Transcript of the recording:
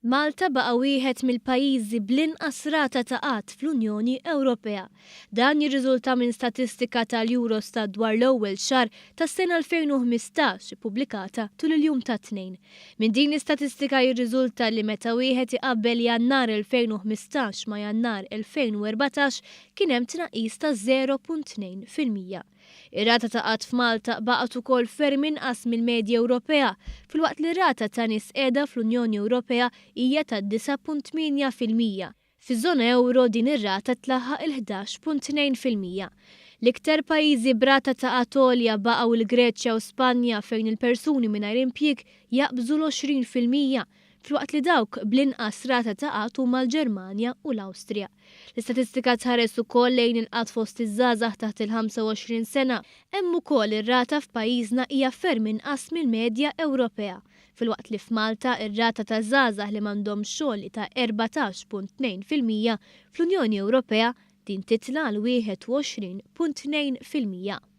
Malta baqa' wieħed mill-pajjiżi bl-inqas rata ta' qgħad fl-Unjoni Ewropea. Dan jirriżulta minn statistika tal-Eurostat dwar l-ewwel xahar tas-sena 2015 ippubblikata tul il-jum tat-Tnejn. Minn din l-istatistika jirriżulta li meta wieħed iqabbel Jannar 2015 ma' Jannar 2014 kien hemm tnaqqis ta' 0.2%. Ir-rata ta' qgħad f'Malta baqgħet ukoll ferm inqas mill-medja Ewropea, filwaqt li r-rata ta' nies qiegħda fl-Unjoni Ewropea hija ta' 9.8%. Fiż-żona ewro din ir-rata tlaħħaq il-11.2%. L-iktar pajjiżi b'rata ta' qgħad għolja baqgħu l-Greċja u Spanja fejn il-persuni mingħajr impjieg jaqbżu l-20%, filwaqt li dawk bl-inqas rata ta' qgħad huma l-Ġermanja u l-Awstrija. L-istatistika tħares ukoll lejn il-qgħad fost iż-żgħażagħ taħt il-25 sena. Hemm ukoll ir-rata f'pajjiżna hija ferm inqas mill-medja Ewropea. Filwaqt li f'Malta ir-rata ta' żgħażagħ li m'għandhomx xogħol hi ta' 14.2%, fl-Unjoni Ewropea din titla' għal 21.2%.